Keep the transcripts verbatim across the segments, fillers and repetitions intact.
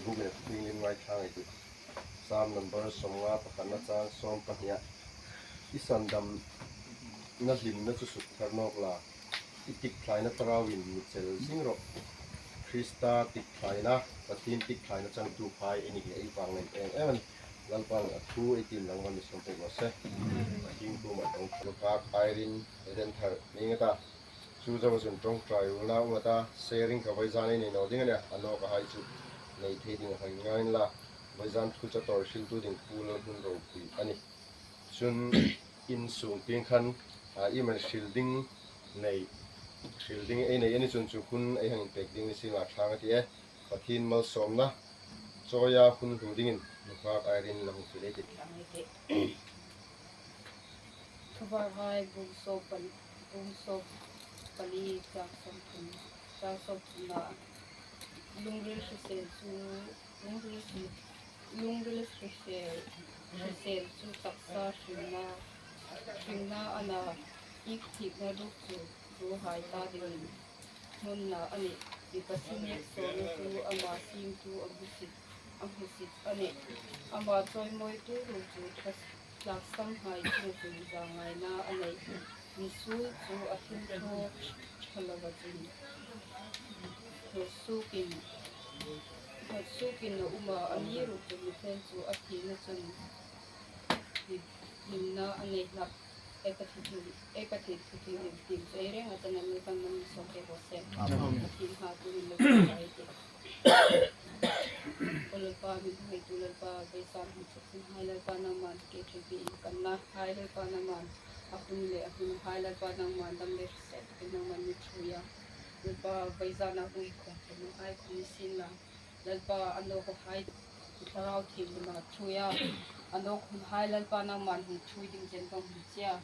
Buk le thing lim ngai thang ei tih. Psalm number sawmnga pakhatna chang sawm pahniha. I sandamna hlimna chu suk thar nawk la. I tikthlaina thlarauin mi chel zing rawh. Krista tikthlaina, Pathien tikthlaina changtuhai ei ni hi ei vang nei em em a nih. Lalpan a thu ei tiem ding a mi sawm pek raw se. Pathien kuomah ṭawng thar phak Irene Eden Thar ni ngei ta. Chu zoa chun ṭawngṭai ulna um a ta, sharing kha vawizan ei nei naw ding a nih a, a nawk a hai chu nei thei ding a hai ngai inla, vawizan thu chaw tawr hriltu ding Pu Lalhmun Ropui a nih. Chun insung tieng khan, a, i man hril ding nei, hril ding ei nei a ni chun chu hun ei hang inpek ding ni sienla ṭha a ti e. Pathien malsawmna chawia hun hlu dingin nunghak Irene la hung fiel ei tih. Thuvarhai bung sawm pali, bung sawm pali chang sawm thum, chang sawm thumna. Lungril hrisel chu, lungril hri-, lungril hrisel, hrisel chu taksa hringna, hringna a na, ikthiekna ruok chu ruolhai ta dingin hnunna a nih. Mi Pathien nêksawrna chu ama siemtu a hmusit, a hmusit a nih. Ama chawimawitu ruok chu thla-, thlaksamhai chunga chun zangaina a nei. Mi suol chu a thil thaw ṭha lova chun hnawt suokin, hnawt suokin a um a, amiruokchu mi fel chu a thienna chun hlimna a nei hlak. Ei Pathien, ei Pathien thu tiem chu ei reng a chang a, Lalpan malsawm pek raw se. Amen. Pathien hma tuhin lo ei tih. O Lalpa, mi hmangaitu Lalpa, vawizan hung chuk chunghai Lalpa nangman ke ṭhingpi in kan na hai Lalpa nangman, a hun le a hmunhai Lalpa nangman dam le hriselin nangman mi ṭhuoi a. Lalpa vawizana hung khawm ṭheuhai khawm ni sienla. Lalpa a nawkhai Thlarau Thienghlim a ṭhuoi a. A nawk hunhai Lalpa nangman hung ṭhuoi ding chen kan hung che a.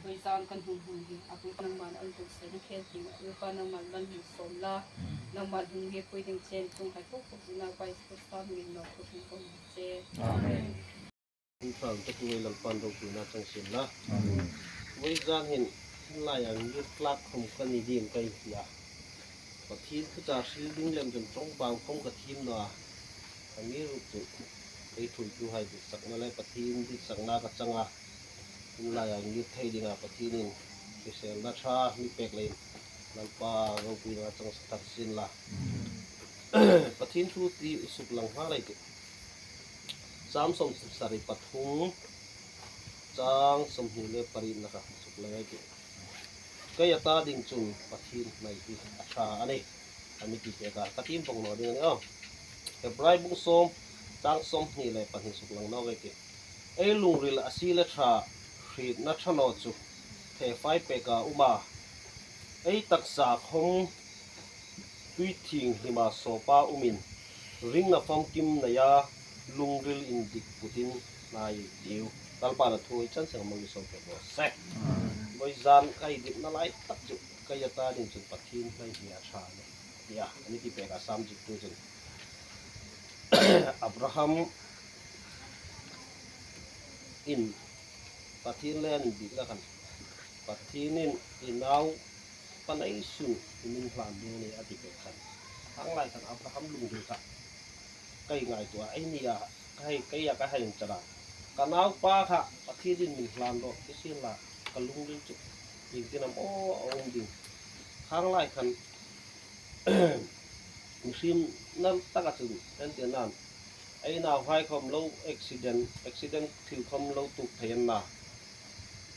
Vawizan kan hung hung hi a hung nangman an hung sen khel ding Lalpa nangman malsawm la. Nangman hung hi pui ding chen chunghai po po chu Naupa Isu Krista hmingin nawk hung kan hung che. Amen. Thlarau Thienghlim Lalpan ropuina chang sienla. Amen. Vawizan hin laia ngir tlak khawm ka ni ding ka ti a. Pathien thu chaw hril ding lem chun ṭawngbang khawm ka thiem naw a. Amiruokchu ei ṭhuoituhai ditsakna le Pathien ditsakna ka chang a. Laia ngir thei dinga Pathienin hriselna ṭha mi pek leiin Lalpa ropuina chang sa thar sienla. Pathien thu ti suklang hma lei tih. Psalm sawmsari pathum, chang sawmhni le parietna kha suklang ei tih. Keia ta ding chun Pathien hnai hi a ṭha a nih, a mi ti pek a, ka tiem vawng naw ding a nih aw. Hebrai bung sawm, chang sawmhni le pahni suklang nawk ei tih. Ei lungril a sie le ṭha, hrietna ṭha naw chu thefai peka um a. Ei taksa khawm tui thienghlima sawpa umin, ringna famkim neia lungril indik putin hnai ei tiu. Lalpan a thu ei chan seng a mi sawm pek raw se. Vawizan ka dikna lai tak chu keia ta ding chun Pathien hnai hi a ṭha a nih, tia a mi ti pek a, Psalm ziktu chun. Abraham in Pathien le an inbikna khan Pathienin i nau panei sun i min hlan ding a nih a ti pek khan, hang lai khan Abraham lungril kha ka ngaituo a, ei ni a, ka hei, keia ka hei inchar a, ka naupa kha Pathienin min hlan rawh ti sienla, ka lungril chu iengtin am aw a um ding. Hang lai khan mihriemna taka chun en ti nan, ei nauhai khawm lo accident, accident thil khawm lo tuok thei an na.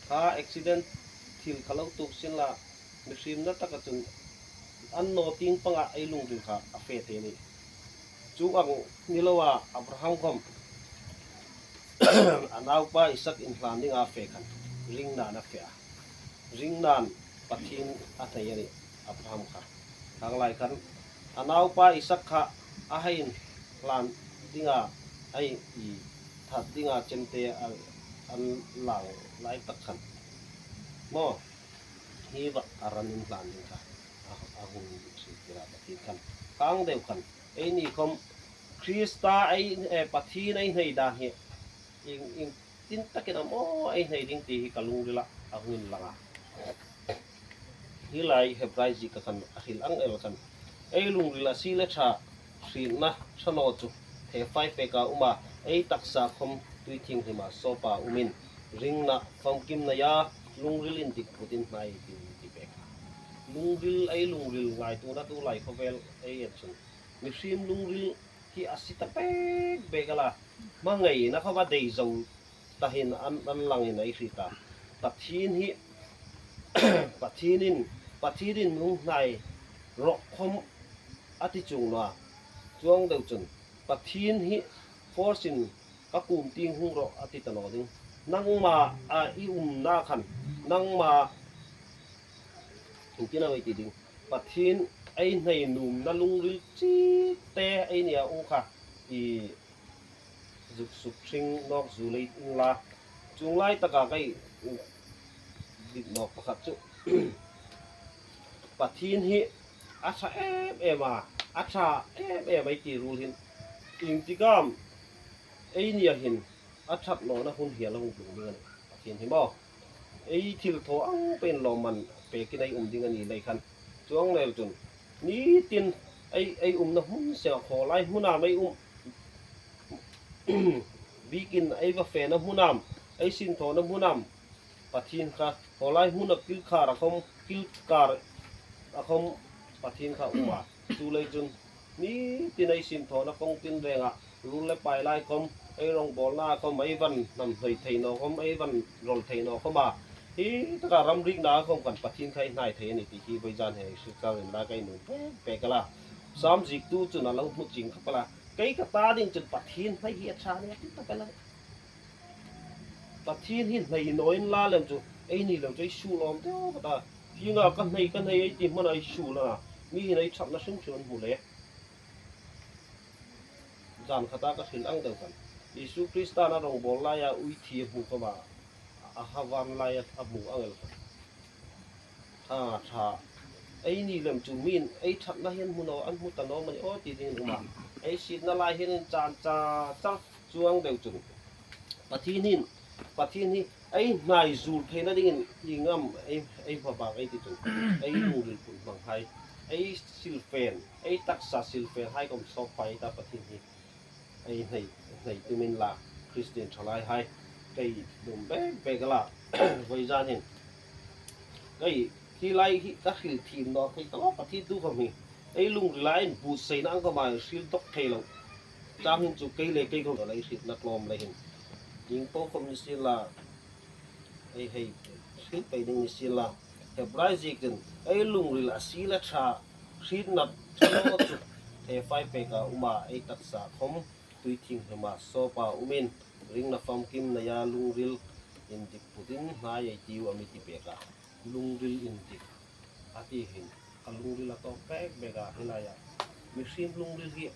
Kha accident thil kha lo tuok sienla, mihriemna taka chun an naw tieng panga ei lungril kha a fe thei a nih. Chuong ang ni loa Abraham khawm a naupa Isak inhlan dinga fe khan ringnain a fe a. Ringnain Pathien a hnai a nih Abraham kha. Hang lai khan a naupa Isak kha a hei inhlan dinga, a hei that dinga chemte a, an lang lai tak khan maw, hi va a ran inhlan ding kha a, a hung hriettir a Pathien khan. Khang deu khan eini khawm Krista ei, eh, Pathien ei hnai dan hi ieng, iengtin takin am aw ei hnai ding ti hi ka lungrila a hung inlang a. Hi lai Hebrai zieka khan a hril ang el khan, ei lungril a sie le ṭha, Hrietna ṭha naw chu thefai peka um a, ei taksa khawm tui thienghlima sawpa umin, ringna famkim neia lungril indik putin hnai ei tiu ti pek. Lungril, ei lungril ngaituona tu lai khawvel ei en chun, mihriem lungril hi a si ta bek bek a la, hmangaina khawm a dei zo ta hin an, an langin ei hriet a. Pathien hi, Pathienin, Pathienin hung hnai rawh khawm a ti chuong naw a. Chuong deu chun, Pathien hi force-in ka kuom tieng hung rawh a ti ta naw ding. Nangma a i umna khan, nangma, iengtin am ei ti ding. Pathien ei hnai nuomna lungril chite ei nia um kha, i zuk suk hring nawk zu lei inla. Chuong lai taka ka dik nawk pakhat chu, Pathien hi a ṭha em em a, a ṭha em em ei ti ruol hin, iengtik am ei nia hin a ṭhat nawna hun hi a lo hung tlung ding a nih. Pathien hi maw, ei thilthaw ang peiin lawmman pekin ei um ding a ni lei khan. Chuong lei chun, nitin ei, ei umna hmun seng, khawlai hmuna ei um, bikin ei va fena hmuna, ei sinthawna hmuna, Pathien kha, khawlai hmuna kilkhar a khawm, kilkhar a khawm Pathien kha um a. Chuleiin chun, nitin ei sinthawna kawng tin renga, ruol le pai lai khawm, ei rongbawlna khawm, ei va hnam hnoi thei naw khawm, ei va rawl thei naw khawm a, hi taka ramrikna khawm khan Pathien kha ei hnai thei a nih ti hi vawizan hin ei hriet char inla ka nuom bek bek a la. Sam ziektu chun a lo hmu chieng khawp el a. Kei ka ta ding chun Pathien hnai hi a ṭha a nih a ti ta bek a la. Pathien hi hnai naw inla lem chu, eini lem chu ei suol awm deu ka ta. Hienga ka hnai, ka hnai ei ti hmuna ei suol a. Mi hin ei ṭhatna hrim hrim an hmu le. Zan khata ka hril ang deu khan, Isu Krista'n a rongbawl laia ui thi a hmu khawma, a havan laia a hmu ang el khan. Ṭha, ṭha. Eini lem chu mi'n ei ṭhatna hi an hmu naw, an hmu ta naw am a ni aw ti ding an um a. Ei sietna lai hin an chan cha chang, chuong deu chun. Pathien hin, Pathien hi ei hnai zuol theina dingin ieng am ei, ei hmabak ei ti chun, ei lungril put hmanghai, ei silfen, ei taksa silfenhai khawm sawp fai ta Pathien hi ei hnai, hnai tum inla, Kristien ṭhalaihai, ka nuom bek bek a la, vawizan hin. Kei, hi lai hi ka hril thiem naw thei ta lo, Pathien thu khawm hi. Ei lungrila inbuotsaina ang khawma hril dawk thei lo. Chang hin chu kei le kei khawm ei hrietna tlawm le hin. Ieng po khawm ni sien la, ei hei hril pei ding ni sien la. Hebrai ziek chun, ei lungril a sie le ṭha, hrietna ṭha naw chu, thefai peka um a, ei taksa khawm tui thienghlima sawpa umin, ringna famkim neia lungril indik putin hnai ei tiu a mi ti pek a. Lungril indik a ti hin, ka lungril a tawk bek bek a, hi laia mihriem lungril hi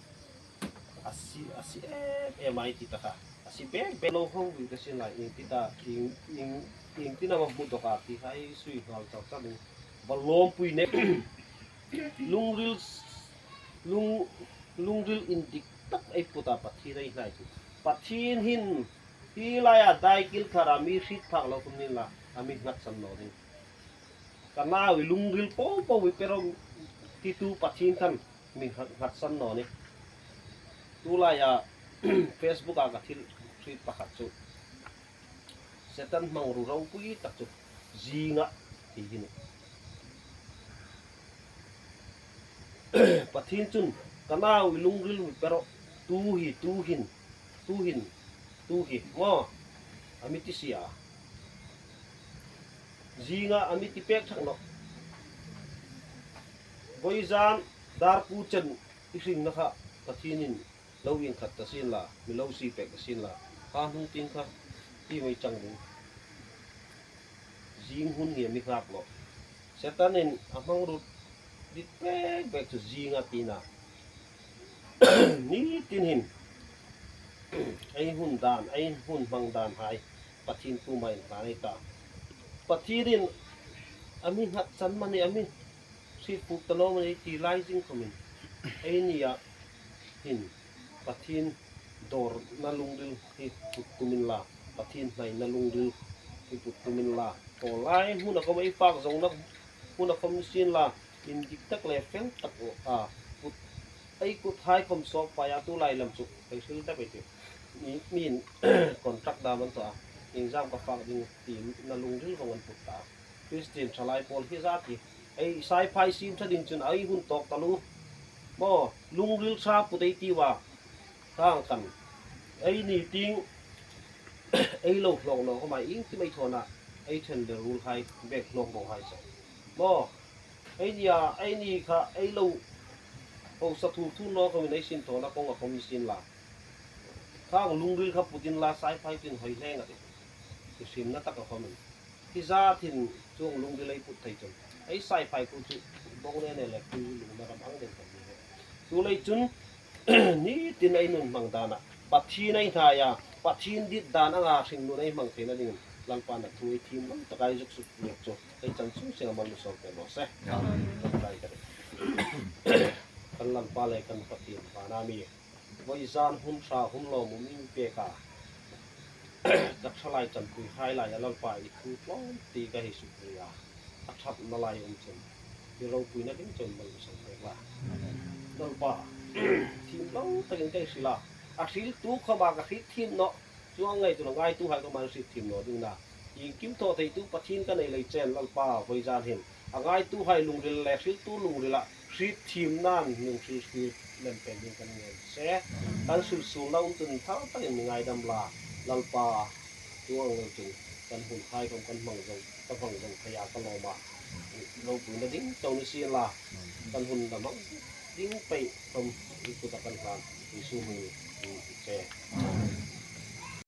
a sie, a sie em em a ei ti ta kha. A sie bek bek lo ho wi ka sien lai, ieng ti ta, ieng, ieng, iengtin am a hmu dawk a ti kha ei sui nghal chau chau ding. Va lawmpui ne. Lungril, lung, lungril indik tak ei put a Pathien ei hnai chu. Pathien hin hi laia dai kilkhara mi hriet phak lo khawm ni inla, a mi nghatsan naw ding. Ka nau lungril po po i pe ro titu Pathien khan mi nghat, nghatsan naw ni. Tu laia Facebook-a ka thil hriet pakhat chu, Setan hmangruo ropui tak chu zinga ti hi ni. Pathien chun ka nau i lungril mi pe ro, tu hi, tu hin, tu hin, tu hi, maw, a mi ti si a. Zinga a mi ti pek thak nawh. Vawizan dar kuo chen i hringna kha Pathienin lo ieng khat ta sien la, mi lo sie pek ta sien la, kha hnung tieng kha ti mai chang ding. Zing hun hi a mi nghak lo. Setanin a hmangruo dit bek bek chu zinga tina. Nitin hin ei hun dan, ei hun hmang dan hai Pathien kuoma inhlan ei ta. Pathienin a mi nghatsan am a ni, a mi hriet phak ta naw am a ni ti lai zing khawmin, ei nia hin Pathien dawrna lungril hi put tum inla, Pathien hnaina lungril hi put tum inla, khawlai hmuna khawm ei fak zawngna hmuna khawm ni sien la, indik tak le fel tak a put Ei kuthai khawm sawk paia tu lai lam chu ei hril ta pei ti. Mi, min contract dam an thaw a. Exam ka fak ding ti na lungril vawng an put ta. Christian thalai pawl hi zat hi. Ei saiphai siem ṭha ding chun ei hun tawk taluo. Maw, lungril ṭha put ei tiu a. Khang khan. Ei ni ting ei lo hlawk naw khawma iengkim ei thaw a. Ei ṭhen le ruolhai bek hlawk naw hai chu. Maw, ei nia, ei ni kha, ei lo hausa thur thur naw khawmin ei sin thawna kawnga khawm ni sien la. Khang lungril kha put inla saiphai tin hoi hleng a tih. Ti hriemna taka khawmin. Hi zat hin chuong lungril ei put thei chun. Ei saiphai khu chu bawng ne ne le khu lungna ram ang den kan ni he. Tulei chun, nitin ei nun hmang dana. Pathien ei hnai a, Pathien dit dan anga hringnun ei hmang theina dingin Lalpan a thu ei thiem lo taka ei zuk suk lek chu ei chan sung seng a mal mi sawm pe naw se. Amen. Kan rai ka ring. Kan Lalpa le kan Pathien vana mi. Vawizan hun ṭha hun lawmum i mi pek a. Ka ṭhalai chanpuihai laia Lalpa i thu tlawm ti ka hei sukri a. A ṭhatna lai um chun. I ropuina ding chun mal mi sawm pek la. Lalpa, thiem lo takin ka hei hril a. A hriltu khawma ka hriet thiem nawh. Chuong ngei chu a ngaituhai khawma hriet thiem naw ding a na. Iengkim thaw theitu Pathien ka nei lei chen Lalpa vawizan hin. A ngaituhai lungril le hriltu lungrila hriet thiemnan min hril hriet lem pek ding kan ngen se. Kan hrilsuolna um chun thar takin mi ngaidam la. Lalpa, chuong ang chun kan hunhai khawm kan hmang zo, ka hmang zo thei a ka lawm a. Ropuina ding chau ni sien la. Kan hun lam hmang ding pei khawm i kuta kan hlan. Isu hming i che.